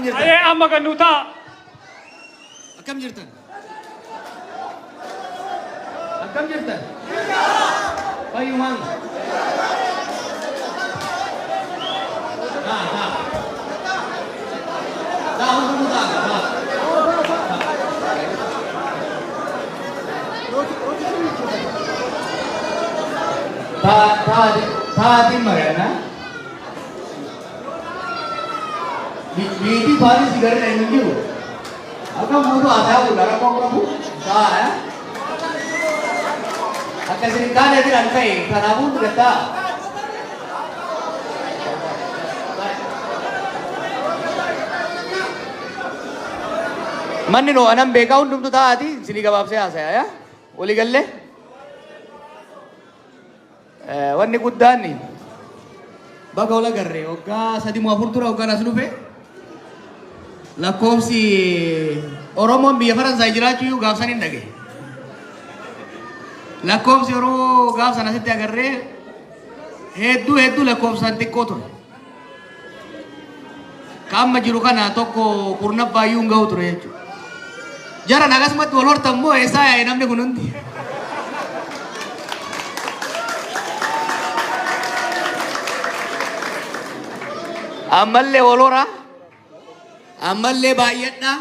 Jirtan? Ayee amma gannuu ta'a. Akkam jirtan? Akkam jirtan? Fayyumaan? Taa, taa. Taa, hundumtuu taa, taa. Taa, taati, taatiin mari'annaa. Biitii baadii sigareeta hin jiru. Akka guutuu haasaa bulla rakkoo qabu. Taa, akka isin hin taane biraan ka'e kanaafuu gattaa. Manni noo anan beekaa hundumtu taa'aati isinii gabaabsee haasaya yaa walii gallee. Wanni guddaan baga wal agarre. Waggaa 3 moo 4 dura waggaan as dhufe lakkoofsi Oromoon biyya Faransaay jiraachuu iyyuu gaafsan hin dhage. Lakkoofsi Oromoo gaafsan asitti agarree hedduu hedduu lakkoofsaan xiqqoo ture. Ka amma jiru kana tokko kurnaffaa iyyuu hin gahu ture jechuudha. Jaran akkasumatti wal hortan moo eessaa yaa'e namni kun hundi? Ammallee wal horaa. Ammallee baay'adhaa.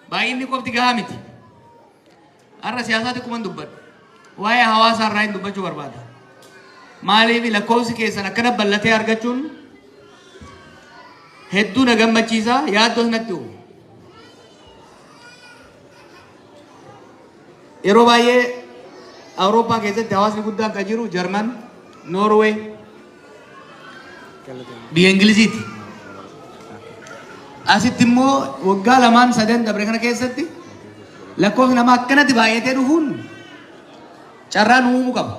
Baay'inni qofti gahaa miti. Har'a siyaasaa xiqquma dubbadhu. Waa'ee hawaasaa irraa hin dubbachuu barbaada. Maaliif lakkoofsi keessan akkana bal'atee argachuun hedduu na gammachiisa, yaaddoos natti uumu. Yeroo baay'ee Awurooppaa keessatti hawaasni guddaan kan jiru Jarman, Noorweey, biyya Ingiliziiti. Asitti immoo waggaa lamaan sadan dabre kana keessatti lakkoofsi namaa akkanatti baay'atee dhufuun carraa nu uumuu qaba.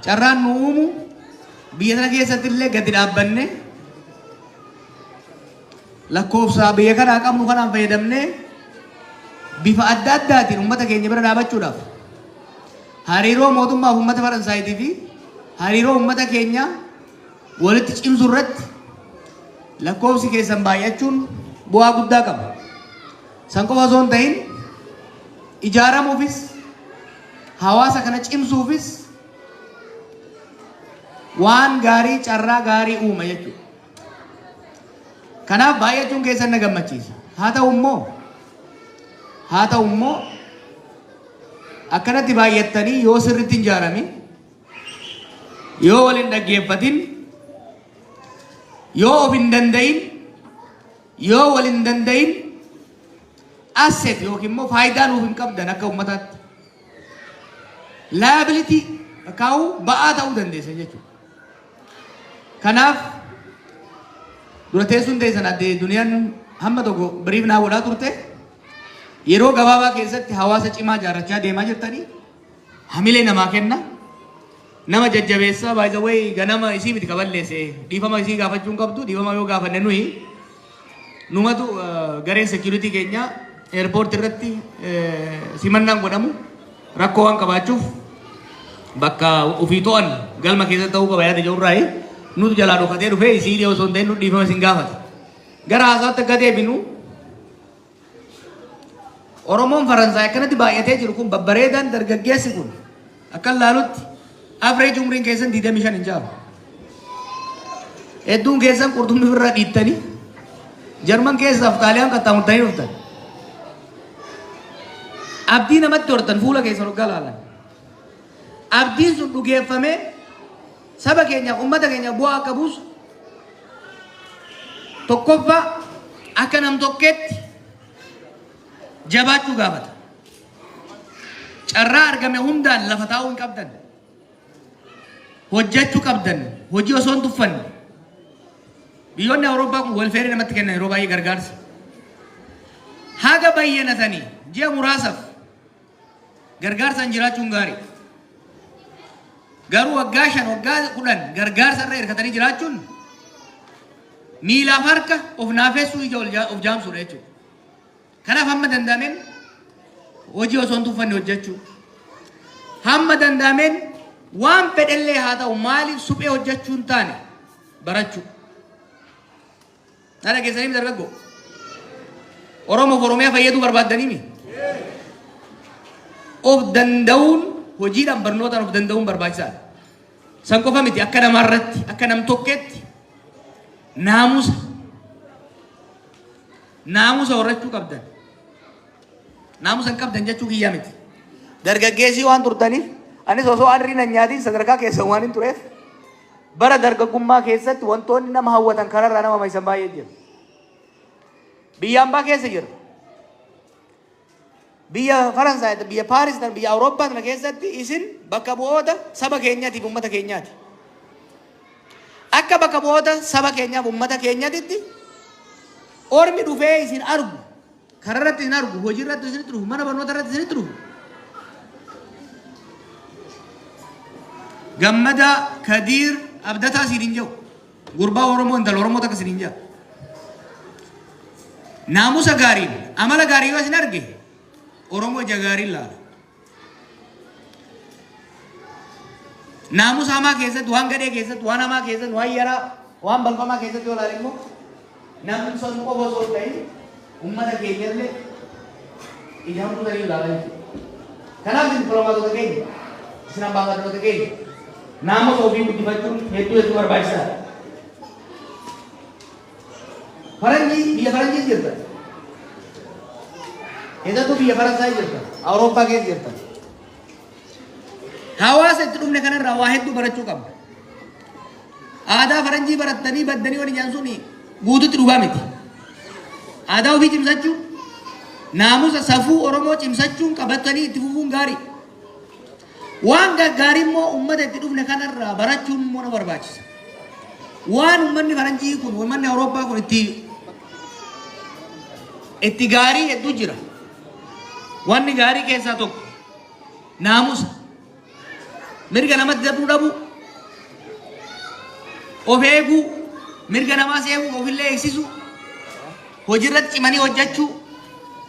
Carraan nu uumu biyya sana keessatti illee gadi dhaabbanne lakkoofsa biyya kanaa qabnu kanaan fayyadamnee bifa adda addaatiin uummata keenya bira dhaabachuudhaaf hariiroo mootummaa fi uummata Faransaayitii fi hariiroo uummata keenya walitti cimsuu irratti lakkoofsi keessan baay'achuun bu'aa guddaa qaba. San qofa osoo hin ta'in ijaaramuufis hawaasa kana cimsuufis waan gaarii, carraa gaarii uuma jechuudha. Kanaaf baay'achuun keessan na gammachiisa. Haa ta'u immoo akkanatti baay'attanii yoo sirriitti hin ijaaramin, yoo wal hin dhaggeeffatin, yoo of hin danda'in, yoo wal hin danda'in, asset yookiin immoo faayidaa nuuf hin qabdan akka uummataatti. Liability kaa'uu ba'aa ta'uu dandeessa jechuudha. Kanaaf dura teessuun teessan addee duniyaan hamma tokko biriif naa godhaa turte. Yeroo gabaabaa keessatti hawaasa cimaa ijaarrachaa deemaa jirtanii hamilee namaa kenna. Nama jajjabeessaa. By the way, ganama isii miti kaballeesse, dhiifama isii gaafachuu hin qabdu. Dhiifama yoo gaafanne nuyi numatu gareen security keenya airport irratti simannaan godhamu rakkoo waan qabaachuuf bakka ofii to'an galma keessa ta'uu qaba yaada jirurraayi nutu jalaa dhokatee dhufee isii osoo hin ta'in nu dhiifama isin gaafata. Gara haasaatti akka deebinu, Oromoon Faransaay akkanatti baay'atee jiru kun babbareedaan dargaggeessi kun akka laalutti average umriin keessan 25 hin caalu. Hedduun keessan qurxummii ofirraa dhiittanii Jarman keessaaf Xaaliyaan qaxxaamurtanii dhuftan. Abdii namatti hortan fuula keessan hoggaa laalan. Abdiin sun dhugeeffamee saba keenyaaf, uummata keenyaaf bu'aa akka buusu tokkoffaa akka nam tokkeetti jabaachuu gaafata. Carraa argame hundaan lafa taa'uu hin qabdan. Hojjechuu qabdan. Hojii osoo hin tuffanne. Biyyoonni Awurooppaa kun welfare namatti kennan yeroo baay'ee gargaarsa. Haga bayyanatanii ji'a muraasaaf gargaarsaan jiraachuun gaarii. Garuu waggaa 5, waggaa 10 gargaarsa irra hirkatanii jiraachuun miilaaf harka of naafessuu, ija of jaamsuudha jechuudha. Kanaaf hamma danda'ameen hojii osoo hin tuffanne hojjechuu. Hamma danda'ameen waan fedhellee haa ta'u maaliif suphee hojjechuu hin taane barachuu. Na dhageessanii dargaggoo. Oromoof Oromiyaa fayyaduu barbaaddanii? Of danda'uun, hojiidhaan, barnootaan of danda'uun barbaachisaadha. San qofa miti, akka namaarratti, akka nam tokkeetti naamusa horachuu qabdan. Naamusa hin qabdan jechuu kiyyaa miti. Dargaggeessii waan turtaniif, anis osoo arriin hin nyaatiin sadarkaa keessan waan hin tureef, bara dargaggummaa keessatti wantoonni nama hawwatan, kararraa nama maysan baay'ee jira. Biyya ambaa keessa jira. Biyya Faransaay, biyya Paaris, biyya Awurooppaa kana keessatti isin bakka bu'oota saba keenyaatiif uummata keenyaati. Akka bakka bu'oota saba keenyaaf uummata keenyaatitti, ormi dhufee isin argu, kararratti isin argu, hojii irratti isinitti dhufu, mana barnoota irratti isinitti dhufu, Gammadaa, Kadiir, Abdataa siin hin jedhu. Gurbaa Oromoo, intala Oromoo takka siin hin jedhu. Naamusa gaariin, amala gaarii yoo isin arge, Oromoo ija gaariin laala. Naamusa hamaa keessatti, waan gadhee keessatti, waan hamaa keessatti, waan yaraa, waan balfamaa keessatti yoo ilaale immoo, namni sun qofa osoo hin ta'in uummata keenyallee ija hamtuu sanii ilaalaa jechuudha. Kanaaf isin dippiloomaatota keenya, isin ambaasaadarota keenya, naamusa ofii guddifachuun hedduu hedduu barbaachisaadha. Faranjii, biyya faranjii jirta. Keessattuu biyya Faransaay jirta. Awurooppaa keessa jirta. Hawaasa itti dhufne kanarraa waa hedduu barachuu qabna. Aadaa faranjii barattanii baddanii waliin jaan suni guututti dhugaa miti. Aadaa ofii cimsachuu, naamusa safuu Oromoo cimsachuun qabatanii itti fufuun gaarii. Waan gaggaarii immoo uummata itti dhufne kanarraa barachuun immoo na barbaachisa. Waan uummanni faranjii kun, uummanni Awurooppaa kun itti gaarii hedduu jira. Wanni gaarii keessaa tokko naamusa. Mirga namatti darbuu dhabuu, of eeguu, mirga namaas eeguu, ofillee eegsisuu, hojiirratti cimanii hojjechuu,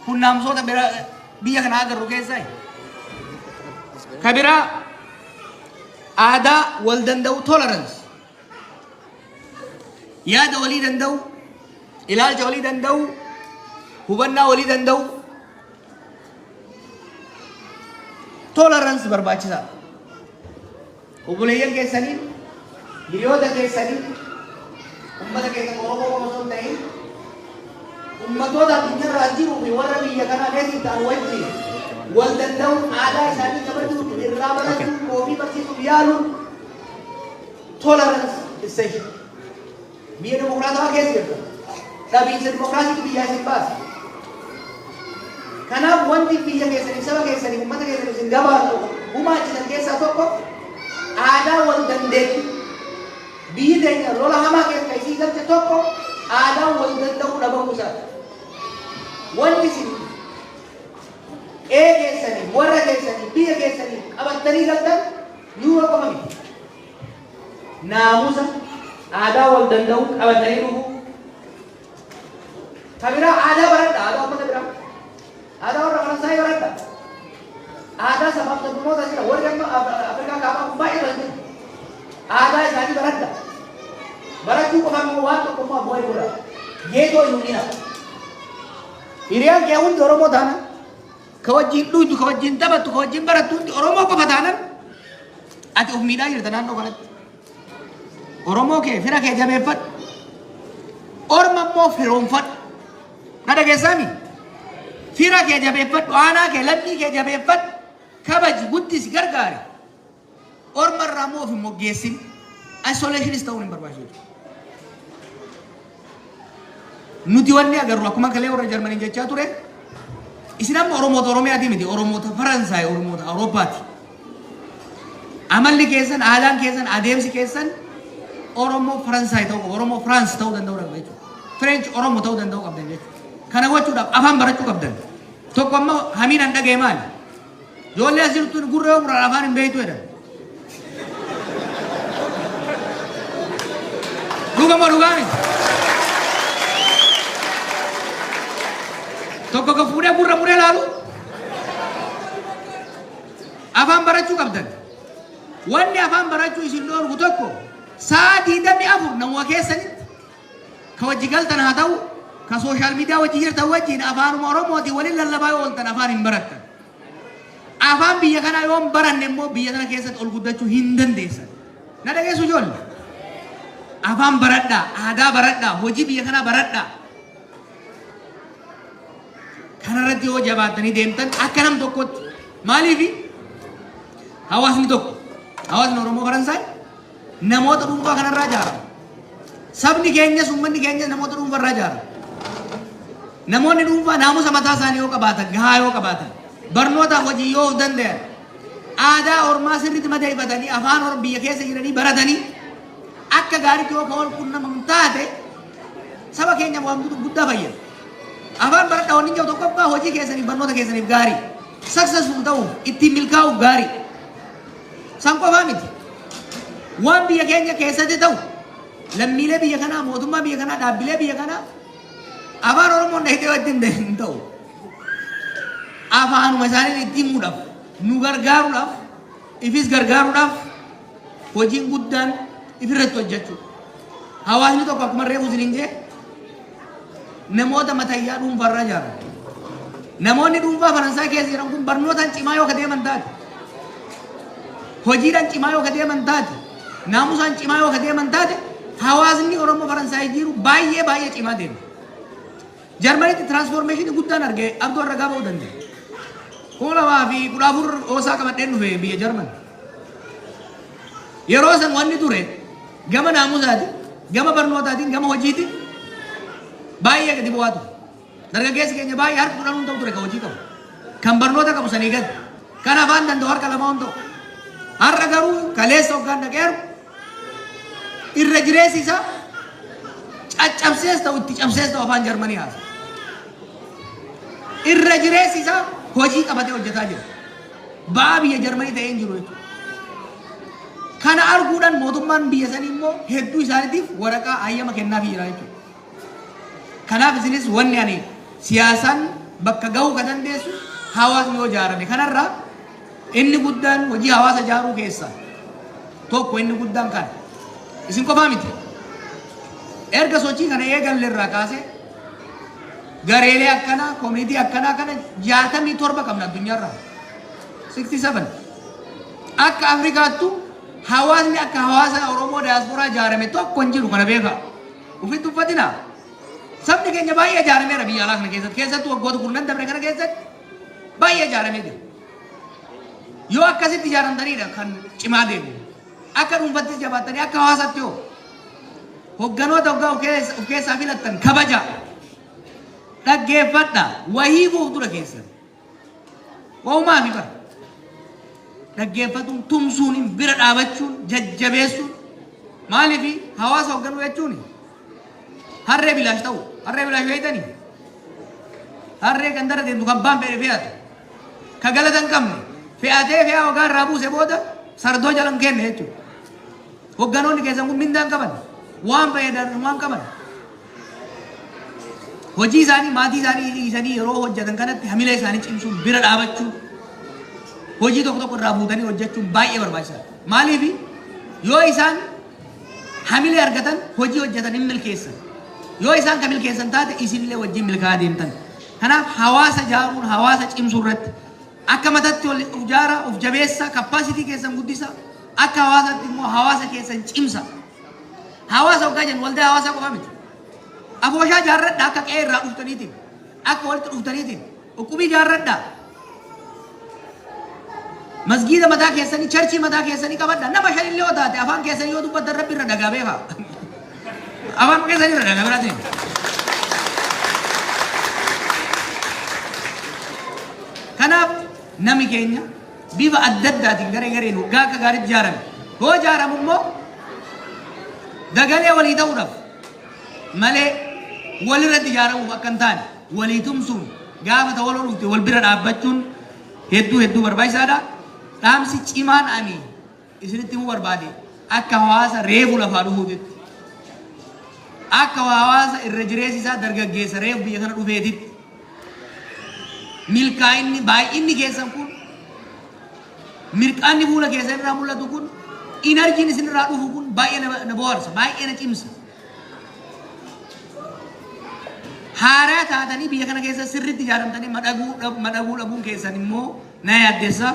kun naamusoota bira biyya kana agarru keessaa. Ka biraa aadaa wal danda'u, tolerance. Yaada walii danda'u, ilaalcha walii danda'u, hubannaa walii danda'u. Tolerance barbaachisaadha. Obboleeyyan keessanii, hiriyoota keessanii, ummata keessan Oromoo qofa osoo hin ta'in, ummatoota addunyaarraa jiruu fi warra biyya kanaa keessa ta'an wajjin wal danda'uun, aadaa isaanii kabajuun, irraa barachuun, ofii barsiisuuf yaaluun, tolerance essential. Biyya dimokiraatawaa keessa jirta. Dhabiinsa dimokiraasiitu biyyaa isin baasa. Kanaaf wanti biyya keessaniif, saba keessaniif, uummata keessaniif isin gabaatu gumaachisan keessaa tokko aadaa wal dandeettii. Biyyi teenya lola hamaa keessa isii galche tokko aadaa wal danda'uu dhabamuu isaati. Wanni isin qe'ee keessanii, warra keessanii, biyya keessanii qabattanii galtan yuuroo qofa miti. Naamusa, aadaa wal danda'uu qabatanii dhufu. Ka biraa aadaa baradha, aadaa uummata biraa. Aadaa warra Faransaayii baradha. Aadaa sabaaf sablammoota jira. Warri amma Afrikaa kaabaa kun baay'ee baratanii. Aadaa isaanii baradha. Barachuu qofa immoo waan tokko immoo avoid godha. Geetoo hin uumina. Hiriyaan kee hundi Oromoo taana, ka wajjin dhuydu, ka wajjin taphattu, ka wajjin barattu hundi Oromoo qofa taanan, ati of miidhaa jirta naannoo kanatti. Oromoo kee, fira kee jabeeffadhu. Orma immoo firoonfadhu. Na dhageessaami? Fira kee jabeeffadhu, aanaa kee, lammii kee jabeeffadhu. Kabaji, guddisi, gargaari. Orma irraa immoo of hin moggeessin. Isolationis ta'uun hin barbaachisu. Nuti wanni agarru, akkuma kalee warra Jarmanii jechaa ture, isin amma Oromoota Oromiyaati miti, Oromoota Faransaay, Oromoota Awurooppaati. Amalli keessan, aadaan keessan, adeemsi keessan Oromoo Faransaay ta'uu qaba, Oromoo Firaans ta'uu danda'uu qabda jechuudha. French Oromoo ta'uu danda'uu qabdan jechuudha. Kana gochuudhaaf afaan barachuu qabdan. Tokko ammoo hamiin an dhaga'e maali? Ijoollee as jirtu gurra yoo muraan afaan hin beektu jedhan. Dhuga moo dhugaa miti? Tokko ka fuudhee gurra muree laalu, afaan barachuu qabdan. Wanni afaan barachuu isin dhoorgu tokko, sa'a 24 namuma keessanitti Ka wajji galtan haa ta'u, ka social media wajji jirtan wajjin afaanuma Oromootiin waliin lallabaa yoo ooltan afaan hin barattan. Afaan biyya kanaa yoo hin baranne immoo biyya kana keessatti ol guddachuu hin dandeessan. Na dhageessu ijoollee? Afaan baradhaa, aadaa baradhaa, hojii biyya kanaa baradhaa. Kanarratti yoo jabaattanii deemtan akka nam tokkotti maaliifi hawaasni tokko hawaasni Oromoo Faransaay namoota dhuunfaa kanarraa ijaarama. Sabni keenyas uummanni keenyas namoota dhuunfarraa ijaarama. Namoonni dhuunfaa naamusa mataa isaanii yoo qabaatan, gahaa yoo qabaatan, barnootaaf hojii yoo of danda'an, aadaa ormaa sirriitti madeeffatanii afaan orma biyya keessa jiranii baratanii akka gaariitti yoo kan wal quunnaman taate saba keenya waan guddaa fayyada. Afaan baradhaa wanni jiru tokkoffaa hojii keessaniif barnoota keessaniif gaarii. Successful ta'uuf ittiin milkaa'uuf gaarii. San qofaa miti. Waan biyya keenya keessatti ta'u lammiilee biyya kanaa, mootummaa biyya kanaa, dhaabbilee biyya kanaa afaan Oromoon dhahitee wajjin hin ta'u. Afaanuma isaaniin itti himuudhaaf, nu gargaaruudhaaf, ifis gargaaruudhaaf hojiin guddaan ifirratti hojjechuu. Hawaasni tokko akkuma reefu isiniin jee namoota matayyaa dhuunfaarraa ijaarama. Namoonni dhuunfaa Faransaay keessa jiran kun barnootaan cimaa yoo ka deeman taate, hojiidhaan cimaa yoo ka deeman taate, naamusaan cimaa yoo ka deeman taate, hawaasni Oromoo Faransaay jiru baay'ee baay'ee cimaa deema. Jarmanitti transformation guddaan arge abduu ragaa ba'uu danda'a. 2014 oosaa qabadheen dhufe biyya Jarman. Yeroo san wanni ture gama naamusaatiin, gama barnootaatiin, gama hojiitiin baay'ee gadi bu'aa ture. Dargaggeessi keenya baay'ee harka 10 ta'u ture kan hojii qabu. Kan barnoota qabu sanii gadi. Kan afaan danda'u harka 2 ta'u. Har'a garuu kaleessa hoggaan dhaqeeru irra jireessi isaa caccabsees ta'u itti cabsees ta'u afaan Jarmanii haasa. Irra jireessi isaa hojii qabatee hojjetaa jira. Ba'aa biyya Jarmanii ta'ee hin jiru jechuudha. Kana arguudhaan mootummaan biyya sanii immoo hedduu isaaniitiif waraqaa hayyama kennaafii jira jechuudha. Kanaaf isinis wanni ani siyaasaan bakka gahuu ka dandeessu hawaasni yoo ijaarame kanarraa inni guddaan hojii hawaasa ijaaruu keessaa tokko inni guddaan kana. Isin qofaa miti. Erga sochii kana eegalle irraa kaasee gareelee akkanaa, community akkanaa kana 67 qabna addunyaarraa. 67. Akka Afrikaattu hawaasni akka hawaasa Oromoo diyaasporaa ijaarame tokko hin jiru kana beekaa. Ufitti uffatinaa. Sabni keenya baay'ee ijaarameera biyya alaa kana keessatti. Keessattuu waggoota kurnan dabre kana keessatti baay'ee ijaaramee jira. Yoo akkasitti ijaaramtanidha kan cimaa deemu. Akka dhuunfattis jabaattanii akka hawaasaatti yoo hogganoota hoggaa of keessaa filattan kabaja. Dhaggeeffadha. Wahii fuuf dura keessan. Wahumaa fi bara. Dhaggeeffatuun, tumsuun, bira dhaabachuun, jajjabeessuun. Maaliif hawaasa hoogganuu jechuun harree bilaash ta'u. Harree bilaash beektanii? Harree gandara deemtu kan baan fedhe fe'atu. Ka galata hin qabne fe'atee fe'aa hoggaa irraa buuse booda sardoo jala hin kenne jechuudha. Hogganoonni keessan kun mindaa hin qaban. Waan fayyadan waan qaban. Hojii isaanii maatii isaanii dhiisanii yeroo hojjetan kanatti hamilee isaanii cimsuun bira dhaabachuun hojii tokko tokko irraa buutanii hojjechuun baay'ee barbaachisaadha. Maaliif yoo isaan hamilee argatan hojii hojjetan hin milkeessan. Yoo isaan kan milkeessan taate isinillee wajjin milkaa'aa deemtan. Kanaaf hawaasa ijaaruun hawaasa cimsuu irratti akka matatti ol of ijaaraa, of jabeessaa, capacity keessan guddisaa, akka hawaasaatti immoo hawaasa keessan cimsa. Hawaasa hoggaa jennu waldaa hawaasaa qofa miti. Afooshaa ijaarradhaa akka qe'ee irraa dhuftaniitiin, akka walitti dhuftaniitiin, uqqubii ijaarradhaa. Masgiida mataa keessanii, church mataa keessanii qabadhaa. Nama shanillee yoo taate afaan keessanii yoo dubbattan rabbi irra dhagaa beekaa. Afaan keessanii irra dhagaa biraatiin. Kanaaf nami keenya bifa adda addaatiin garee gareen waggaa akka gaariitti ijaarame. Yoo ijaaramu immoo dagalee walii ta'uudhaaf malee walirratti ijaaramuuf akka hin taane walii tumsuun gaafa ta'u wal dhufte wal bira dhaabbachuun hedduu hedduu barbaachisaadha. Dhaamsi cimaan ani isinitti himuu barbaade akka hawaasa reefu lafaa dhufuutitti akka hawaasa irra jireessi isaa dargaggeessa reefu biyya kana dhufeetitti milkaa'inni baay'inni keessan kun mirqaanni fuula keessan irraa mul'atu kun energyn isin irraa dhufu kun baay'ee na bohaarsa, baay'ee na cimsa. Haaraa taatanii biyya kana keessa sirriitti ijaaramtanii madaquu dhabuun keessan immoo na yaaddeessa.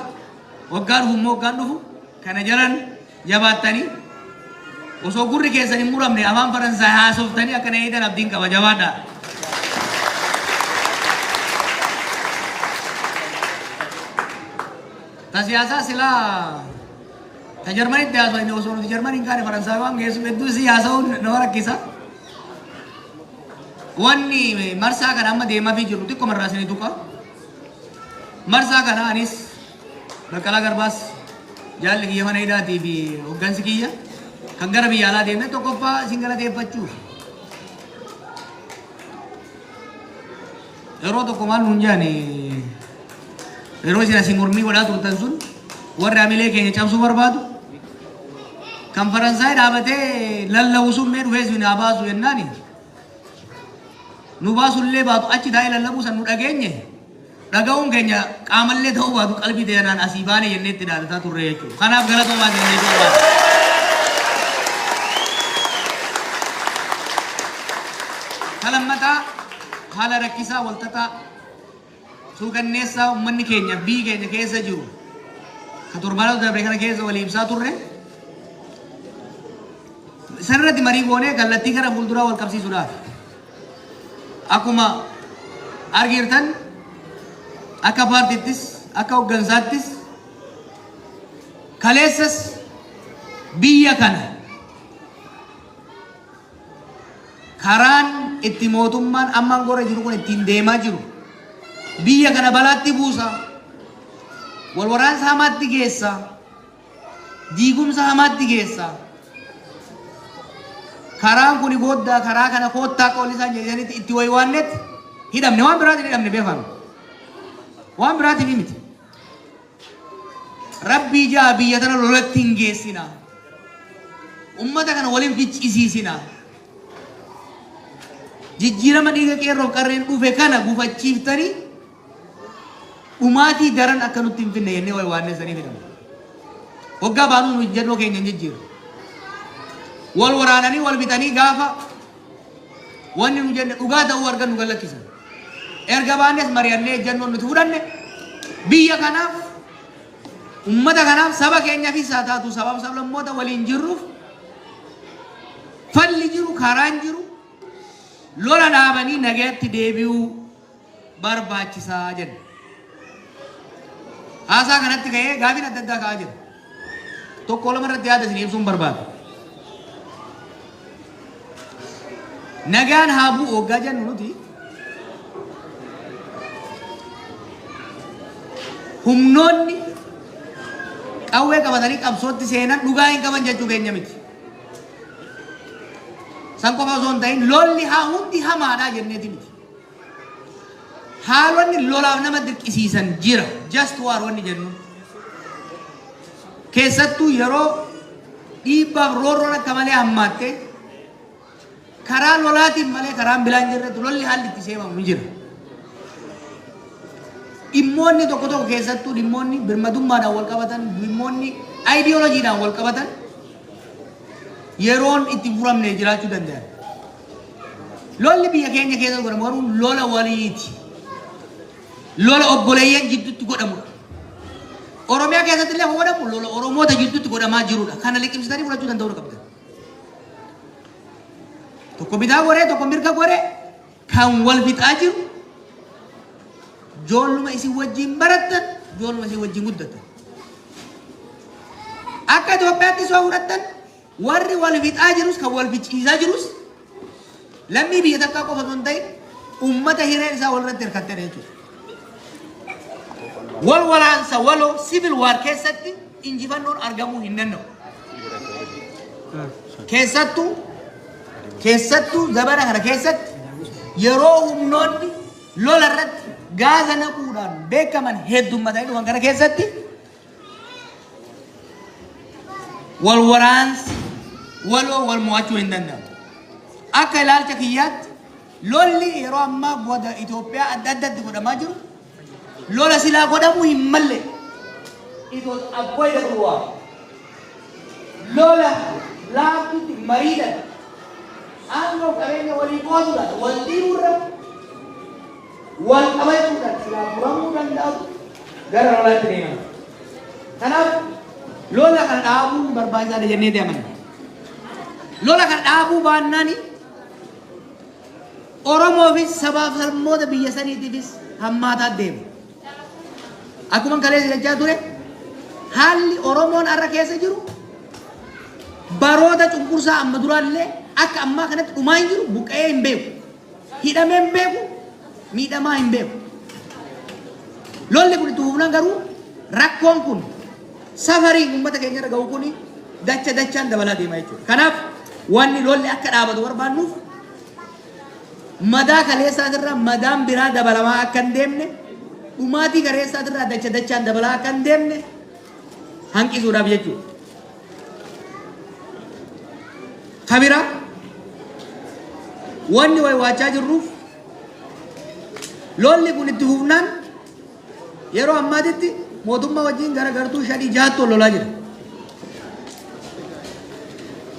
Waggaa dhufu immoo waggaan dhufu kana jalan jabaattanii osoo gurri keessan hin muramne afaan Faransaay haasoftanii akka na eegan abdiin qaba jabaadhaa. Ta siyaasaa silaa ta Jarmanitti haasofne osoo nuti Jarmanii hin kaane Faransaay waan geessu hedduu isii haasa'uun nama rakkisa. Wanni marsaa kana amma deemaafii jiru xiqqoo marraa isinii tuqa. Marsaa kana anis Baqqalaa Garbaas jaalli kiyya mana hidhaatii fi hoggansi kiyya kan gara biyya alaa deemne tokkoffaa isin galateeffachuuf. Yeroo tokko maal nuun jedhani yeroo isin asii mormii godhaa turtan sun warri hamilee keenya cabsuu barbaadu kan Faransaay dhaabatee lallabu sun mee dhufee isin haa baasu jennaani nu baasullee baatu achi taa'ee lallabuu san nu dhageenye dhaga'uun keenya qaamallee ta'uu baatu qalbii ta'e asii baane jennee itti dhaadataa turre jechuudha. Kanaaf galatoomaa isin jechuu barbaada. Ka lammataa haala rakkisaa walxaxaa suukanneessaa uummanni keenya biyyi keenya keessa jiru ka torbaanota darbe kana keessa walii ibsaa turre sanirratti marii goonee kallattii gara fuulduraa wal qabsiisuudhaaf akkuma argitan akka paartiittis akka hooggansaattis kaleessas biyya kana karaan itti mootummaan amma aangoo jiru kun ittiin deemaa jiru biyya kana balaatti buusa, wal waraansa hamaatti geessa, diigumsa hamaatti geessa. Karaan kuni gooddaa karaa kana koottaa akka walli isaan jedhanitti itti waywaannetti hidhamne. Waan biraatiin hidhamne beekame, waan biraatiin miti. Rabbii jaa biyya tana lolatti hin geessina, ummata kana waliin ficcisiisina, jijjiirama dhiiga qeerroof qarreen dhufe kana gufachiiftanii dhumaatii daran akka nutti hin finne jennee waywaannee saniif hidhamne. Hoggaa baanuu nu ejjennoo keenya hin jijjiirre. Wal waraananii wal bitanii gaafa wanni nu jenne dhugaa ta'uu argan nu gallakkisan. Erga baannes mari'annee ejjennoon nuti fudhanne biyya kanaaf, ummata kanaaf, saba keenyaafis haa taatu sabaaf sablammoota waliin jirruuf falli jiru, karaan jiru lola dhaabanii nagayatti deebi'uu barbaachisaa jenna. Haasaa kanatti ka'ee gaafiin adda addaa ka'aa jira. Tokko lama irratti yaada isin ibsuun barbaada. Nagaan haa bu'u hoggaa jennu nuti humnoonni qawwee qabatanii qabsootti seenan dhugaa hin qaban jechuu keenya miti. San qofa osoo hin ta'in lolli haa hundi hamaadha jenneeti miti. Haalonni lolaaf nama dirqisiisan jira. Just war wanni jennu. Keessattuu yeroo dhiibbaaf roorroon akka malee hammaatte karaa lolaatiin malee karaan bilaan jirretti lolli haalli itti seemamu ni jira. Dhimmoonni tokko tokko, keessattuu dhimmoonni birmadummaadhaan wal qabatan, dhimmoonni ayidiyooloojiidhaan wal qabatan yeroon itti furamne jiraachuu danda'an. Lolli biyya keenya keessa godhamu garuu lola waliiti. Lola obboleeyyan jidduutti godhamudha. Oromiyaa keessatti illee godhamu lola Oromoota jidduutti godhamaa jirudha. Kana liqimsitanii fudhachuu danda'uu qabdan. Tokko bitaa goree tokko mirga goree kan wal fixaa jiru joolluma isin wajjin barattan, joolluma isin wajjin guddattan. Akka Itoophiyaatti soo fudhattan warri wal fixaa jirus kan wal ficcisiisaa jirus lammii biyya takkaa qofa osoo hin ta'in uummata hireen isaa walirratti hirkattedha jechuudha. Wal waraansa waloo, civil war keessatti injifannoon argamuu hin danda'u. Keessattuu zabana kana keessatti yeroo humnoonni lola irratti gaaza naquudhaan beekaman heddummatanii dhufan kana keessatti wal waraansi waloo wal mo'achuu hin danda'amu. Akka ilaalcha kiyyaatti lolli yeroo ammaa goda Itoophiyaa adda addatti godhamaa jiru lola silaa godhamuu hin malle. It was avoidable war. Lola laaftutti mariidhaan aangoo qabeenya walii qooduudhaan wal dhiibuurra Wal qabachuudhaan silaa furamuu danda'u gara lolaatti deemama. Kanaaf lola kana dhaabuun barbaachisaadha jennee amanna. Lola kana dhaabuu baannaani Oromoofis sabaaf sablammoota biyya saniitiifis hammaataa deema. Akkuma kaleessa jechaa ture, haalli Oromoon har'a keessa jiru baroota cunqursaa amma duraallee akka ammaa kanatti dhumaa hin jiru, buqqa'ee hin beeku. Hidhamee hin beeku, miidhamaa hin beeku. Lolli kun itti fufnaan garuu rakkoon kun safariin uummata keenya irra ga'u kun dacha dachaan dabalaa deema jechuudha. Kanaaf wanni lolli akka dhaabatu barbaannuuf madaa kaleessaatirraa madaan biraa dabalamaa akka hin deemne, dhumaatii kaleessaatirraa dacha dachaan dabalaa akka hin deemne hanqisuudhaaf jechuudha. Kabira wanni waywaachaa jirruuf lolli kun itti fufnaan yeroo ammaatitti mootummaa wajjin gara gartuu shanii jahattu wal lolaa jira.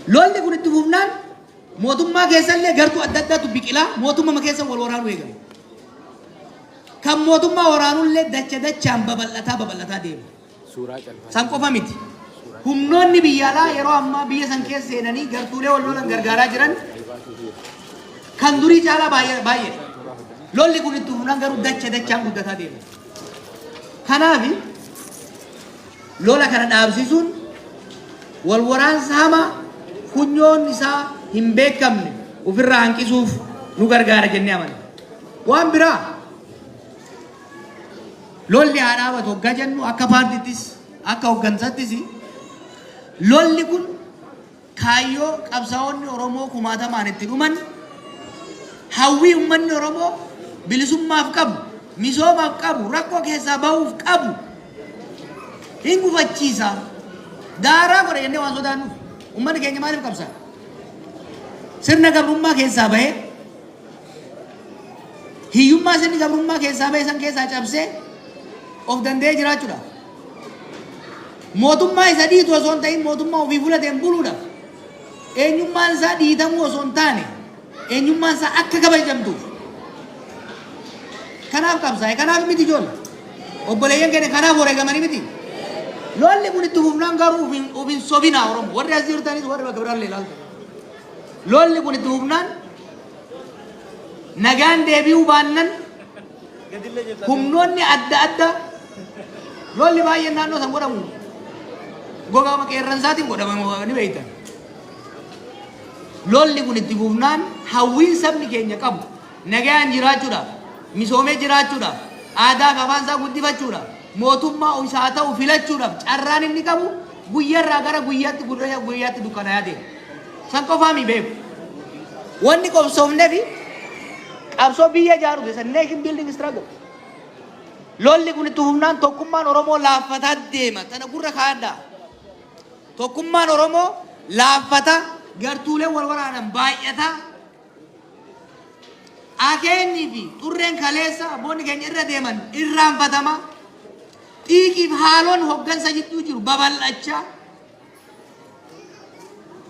Lolli kun itti fufnaan mootummaa keessallee gartuu adda addaatu biqilaa mootummaa keessa wal waraanuu eegala. Kan mootummaa waraanullee dacha dachaan babal'ataa babal'ataa deema. San qofa miti. Humnoonni biyya alaa yeroo ammaa biyya san keessa seenanii gartuulee wal lolan gargaaraa jiran kan durii caalaa baay'ee baay'eedha. Lolli kun itti fufnaan garuu dacha dachaan guddataa deema. Kanaaf lola kana dhaabsisuun wal waraansa hamaa funyoon isaa hin beekamne ofirraa hanqisuuf nu gargaara jennee amanna. Waan biraa, lolli haa dhaabatu hoggaa jennu, akka paartiittis akka hoggansattis, lolli kun kaayyoo qabsaa'onni Oromoo kumaatamaan itti dhuman, hawwii uummanni Oromoo bilisummaaf qabu, misoomaaf qabu, rakkoo keessaa bahuuf qabu hin gufachiisa. Daaraa godha jennee waan sodaannuuf. Uummanni keenya maaliif qabsaa? Sirna gabrummaa keessaa bahee, hiyyummaa sirni gabrummaa keessaa bahe san keessaa cabsee of danda'ee jiraachuudhaaf. Mootummaa isa dhiitu osoo hin ta'in mootummaa ofii fulateen buluudhaaf. Eenyummaan isaa dhiitamuu osoo hin taane eenyummaan isaa akka kabajamtuuf. Kanaaf qabsaa'e, kanaaf miti ijoollee. Obboleeyyan keenya kanaaf wareegamanii miti. Lolli kun itti fufnaan garuu of hin sobinaa Oromoo. Warri as jirtanis, warri bakka biraallee ilaaltan. Lolli kun itti fufnaan, nagaan deebi'uu baannan, humnoonni adda addaa, lolli baay'een naannoo san godhamu gogaama qeerransaatiin godhama ni beektan. Lolli kun itti fufnaan hawwiin sabni keenya qabu nagaan jiraachuudhaaf, misoomee jiraachuudhaaf, aadaa fi afaan isaa guddifachuudhaaf, mootummaa isaa ta'u filachuudhaaf carraan inni qabu guyyaarraa gara guyyaatti guyyaa guyyaatti dukkanaa'aa deema. San qofaa mi beeku. Wanni qabsoofnee fi qabsoo biyya ijaaru keessa, nation building struggle. Lolli kun itti fufnaan tokkummaan Oromoo laaffataa deema. Tana gurra kaa'adhaa. Tokkummaan Oromoo laaffataa, gartuuleen wal waraanan baay'ataa. Akeenyi fi xurreen kaleessa abboonni keenya irra deeman irraanfatama. Xiiqiif haaloon hoggansa jidduu jiru babal'achaa.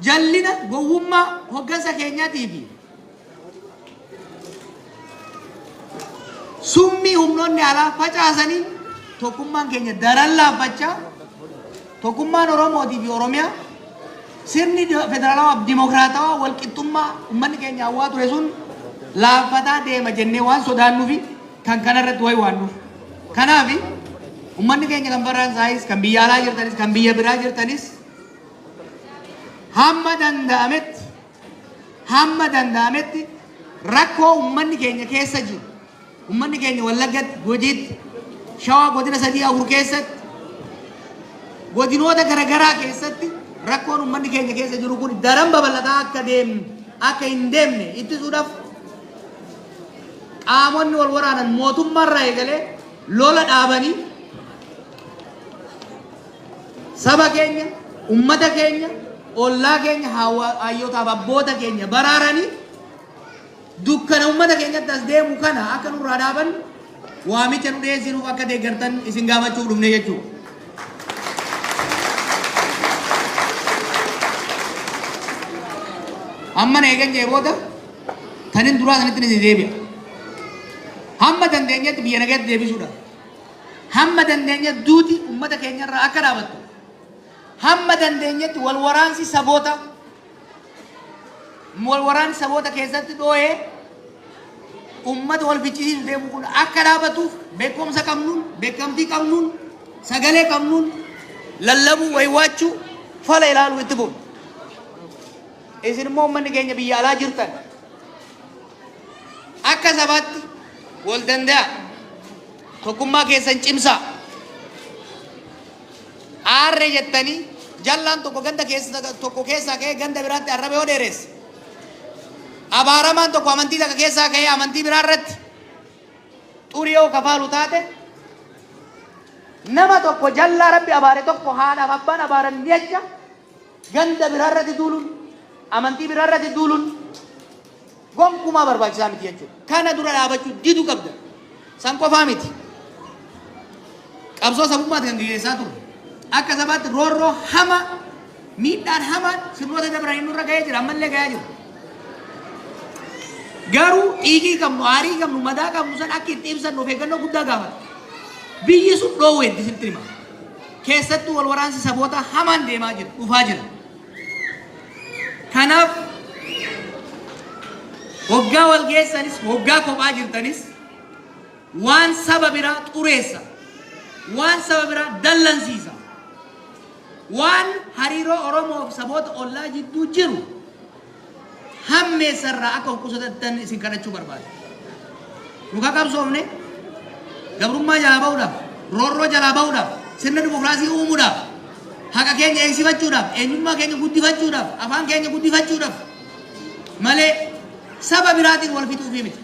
Jallina gowwummaa hoggansa keenyaatii fi summii humnoonni alaa facaasaniin tokkummaan keenya daran laaffachaa, tokkummaan Oromootii fi Oromiyaa, sirni federaalawaa fi dimokiraatawaa walqixxummaa uummanni keenya hawwaa ture sun laaffataa deema jennee waan sodaannuufi kan kanarratti wayi waannuuf. Kanaaf uummanni keenya kan Faransaayis, kan biyya alaa jirtanis, kan biyya biraa jirtanis, hamma danda'ametti rakkoo uummanni keenya keessa jiru, uummanni keenya Wallaggatti, Gujiitti, Shawaa godina sadii afur keessatti, godinoota garaagaraa keessatti rakkoon uummanni keenya keessa jiru kun daran babal'ataa akka hin deemne ittisuudhaaf, qaamonni wal waraanan mootummaarraa eegalee lola dhaabanii saba keenya, ummata keenya, ollaa keenya, hayyootaaf abboota keenya baraaranii dukkana ummata keenyatti as deemu kana akka nurraa dhaaban waamicha nu dhiyeessinuuf akka deeggartan isin gaafachuuf dhufne jechuudha. Amma na eegan jee booda tanin duraa sanitti isin deebi'a. Hamma danda'ame Dandeenyetti biyya nagaatti deebisuudhaaf, hamma dandeenyetti duuti uummata keenyarraa akka dhaabattu, hamma dandeenyetti wal waraansi saboota wal waraansi saboota keessatti dhoo'ee uummata wal ficcisiisu deemu kun akka dhaabatuuf beekumsa qabnuun, beekamtii qabnuun, sagalee qabnuun lallabuu, waywaachuu, fala ilaaluu itti fufu. Isin immoo uummanni keenya biyya alaa jirtan akka sabaatti wal danda'a, tokkummaa keessan cimsaa. Aarree jettanii jallaan tokko ganda keessa tokko keessaa ka'ee ganda biraatti arraba yoo dheeresse, abaaramaan tokko amantii takka keessaa ka'ee amantii biraa irratti xurii yoo kafaalu taate, nama tokko jallaa Rabbi abaare tokko haadhaaf abbaan abaaran jecha ganda biraa irratti duuluun, amantii biraa irratti duuluun gonkumaa barbaachisaa miti jechuudha. Kana dura dhaabachuu didu qabda. San qofaa miti. Qabsoo sabummaati kan gaggeessaa turre. Akka sabaatti roorroo hama, miidhaan hamaan sirnoota dabranii nurra gahee jira, ammallee gahaa jira. Garuu xiiqii qabnu, aarii qabnu, madaa qabnu san akka itti ibsannu of eeggannoo guddaa gaafata. Biyyi sun dhoowweetti sitti hima. Keessattuu wal waraansi saboota hamaan deemaa jira, dhufaa jira. Kanaaf hoggaa wal geessanis, hoggaa kophaa jirtanis, waan saba biraa xureessa, waan saba biraa dallansiisa, waan hariiroo Oromoo fi saboota ollaa jidduu jiru hammeessarraa akka of qusatattan isin kadhachuu barbaada. Nu ka qabsoofne gabrummaa jalaa ba'uudhaaf, roorroo jalaa ba'uudhaaf, sirna dimokiraasii uumuudhaaf, haqa keenya eegsifachuudhaaf, eenyummaa keenya guddifachuudhaaf, afaan keenya guddifachuudhaaf malee saba biraatiin wal fixuufii miti.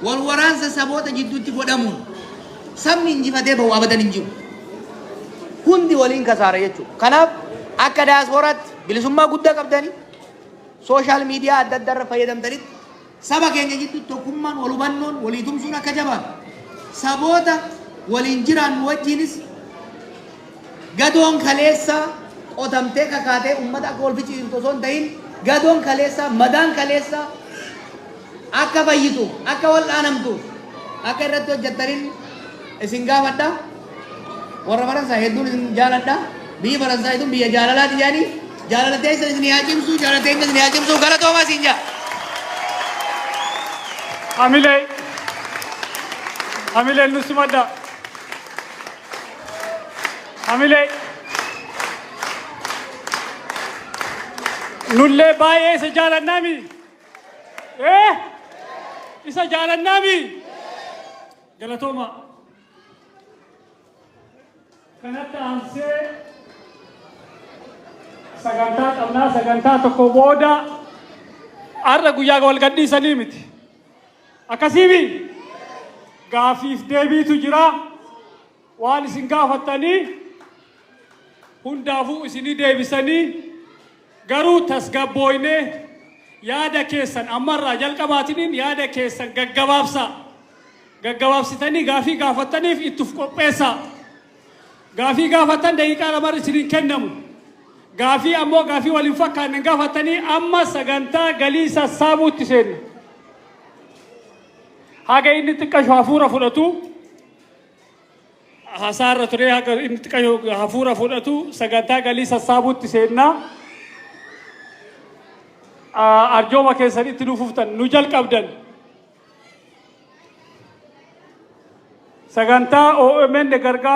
Wal waraansa saboota jidduutti godhamuun sabni injifatee bahu abadan hin jiru. Hundi waliin kasaara jechuudha. Kanaaf akka daasporaatti bilisummaa guddaa qabdanii social media adda addaa irra fayyadamtanitti saba keenya jidduutti tokkummaan, wal hubannoon, walii tumsuun akka jabaatu, saboota waliin jiraannu wajjinis gadoon kaleessaa qotamtee kakaatee uummata akka wal ficcisiiftu osoo hin ta'in, gadoon kaleessaa, madaan kaleessaa akka fayyituuf, akka wal'aanamtuuf akka irratti hojjettaniin isin gaafadha. Warra Faransaay hedduun isin jaaladha. Biyyi Faransaay tun biyya jaalalaati jedhanii, jaalala teessan isin haa cimsu, jaalala teenya isin haa cimsu, galatoomaa isin jaa. Hamilee. Hamileen nu simadha. Hamilee. Nullee baay'ee isa jaalannaami. Eh? Isa jaalannaami. Galatooma. Kanatti aansee sagantaa qabnaa. Sagantaa tokko booda har'a guyyaa wal gadhiisanii miti. Akkasiimi gaafiif deebiitu jira. Waan isin gaafattanii hundaafuu isinii deebisanii, garuu tasgabbooynee yaada keessan ammarraa jalqabaatiniin yaada keessan gaggabaabsaa. Gaggabaabsitanii gaafii gaafattaniif ittuf qopheessaa. Gaafii gaafattan daqiiqaa lamarra isiniin kennamu. Gaafii ammoo gaafii waliin fakkaanne gaafattanii amma sagantaa galii sassaabuutti seenna. Haga inni xiqqashu hafuura fudhatu, hasaarra ture, haga inni xiqqashu hafuura fudhatu sagantaa galii sassaabuutti seenna. Arjooma keessan itti nu fuftan nu jalqabdan. Sagantaa OMN gargaaru.